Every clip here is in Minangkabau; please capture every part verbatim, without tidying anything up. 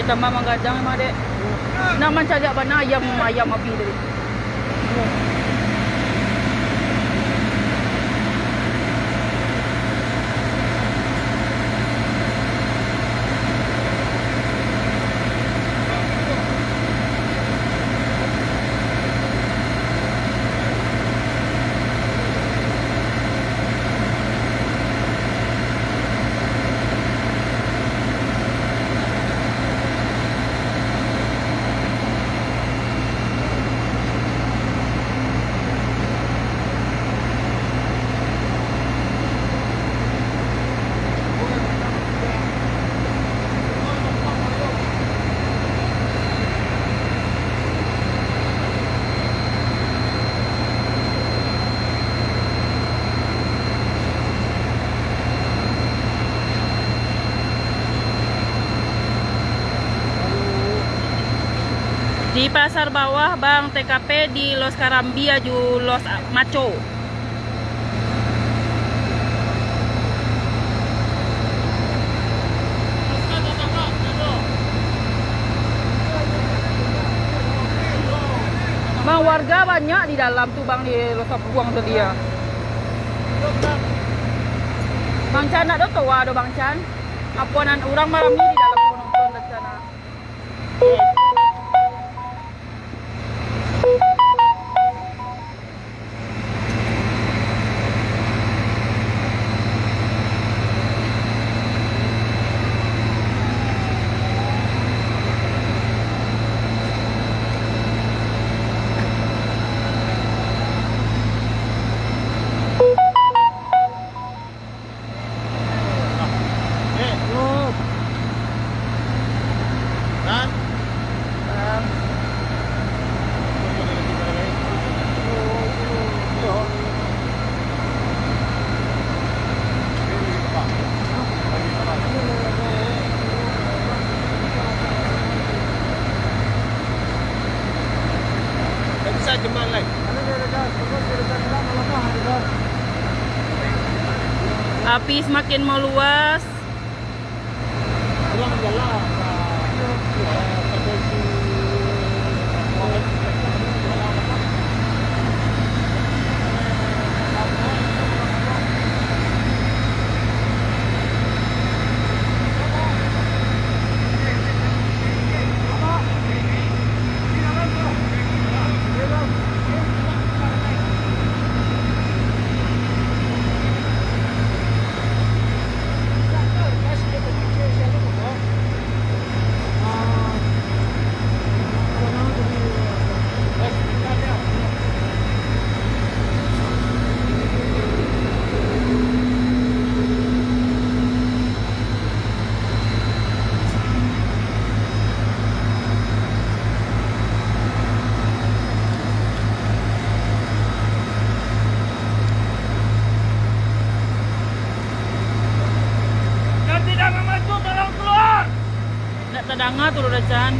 Tambah manggadang emang, Dek. Nak mancaliak bana ayam, ayam api tadi. Di Pasar Bawah, Bang, T K P di Los Karambia jo Los Maco. Bang, warga banyak di dalam tu, Bang, di Los Sampuang tadi, ya. Bang Chan, nak doh toa do, Bang Chan? Apo nan urang marami di dalam tu nonton, Bang Chan, ah? Api semakin meluas. Yang tidak mamatu, tolong keluar! Ndak tadanga tu, Dodo Chan.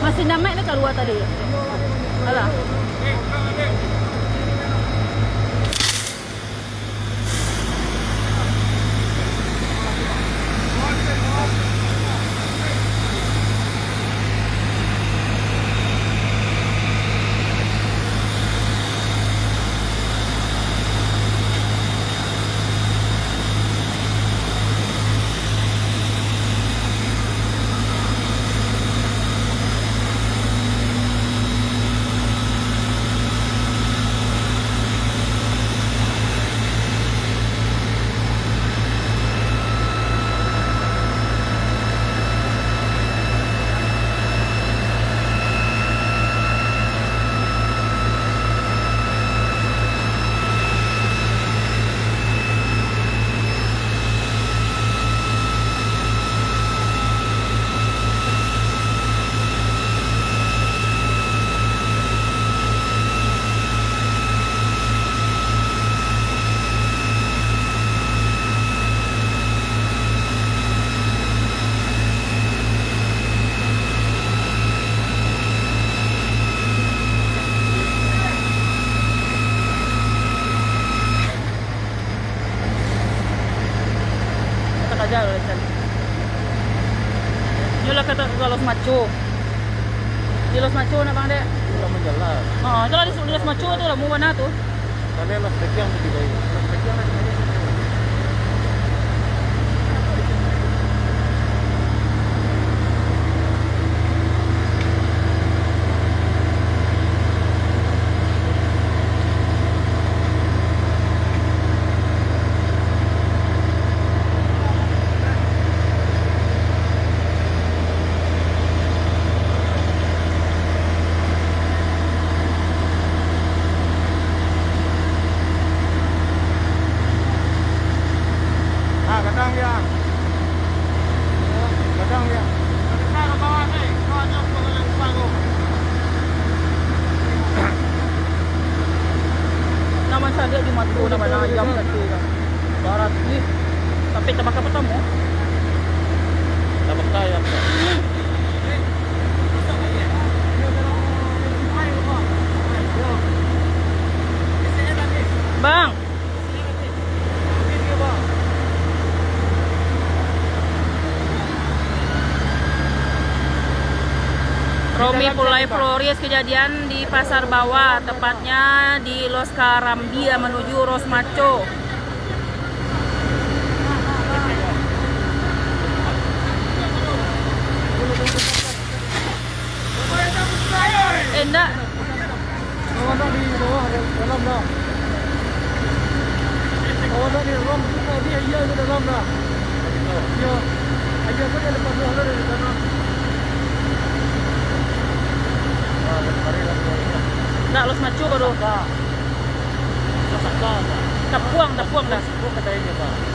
Masih namaik lah kalua tadi. Alah. Yo lah, kato ka Los Maco. Di Los Maco nak, Bang, dek? Sudah menjelas. Ha, tu lah di, di Los Maco tu lah, mau mana tu? Kalian lah sedekian tu di Los Maco. Ah, gadang dia. Gadang dia. Naman sadia di mato, naman ayam tadi kan. Barat ni. Sampai tabaka-pertamo. Tabaka ya. Bang. Romi Pulai Floris, kejadian di Pasar Bawah, tepatnya di Los Karambia menuju Los Maco. Eh, ndak. Awak ndak di bawah, dalam dah. Awak ndak di dalam, tadi aia tu dalam dah. Iyo. Aia tu dah lepas lah dari dalam. Ndak, Los Maco baru. Tapuang, tapuang dah.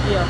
Iyo.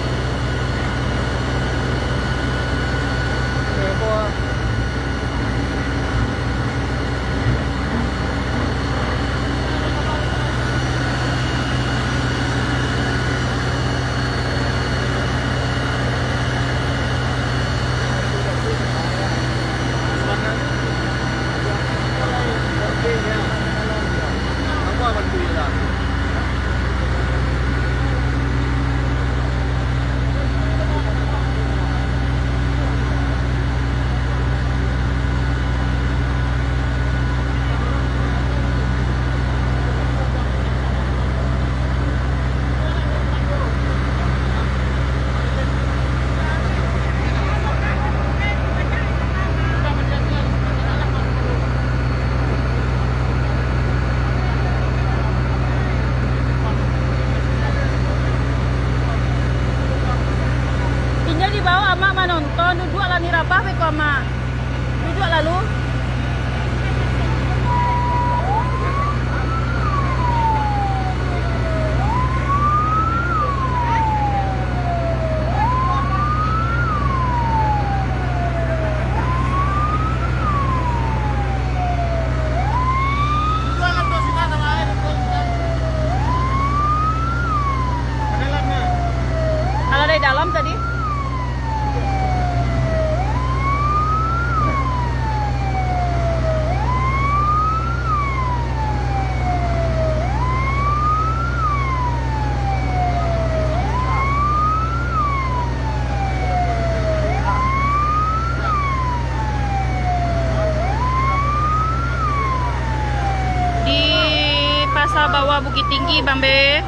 Inyo dibaok amak manonton, duduak lah ni rabah beko amak. Duduak lalu. Kalau dari dalam tadi. Di Pasar Bawah Bukittinggi, Bang Be.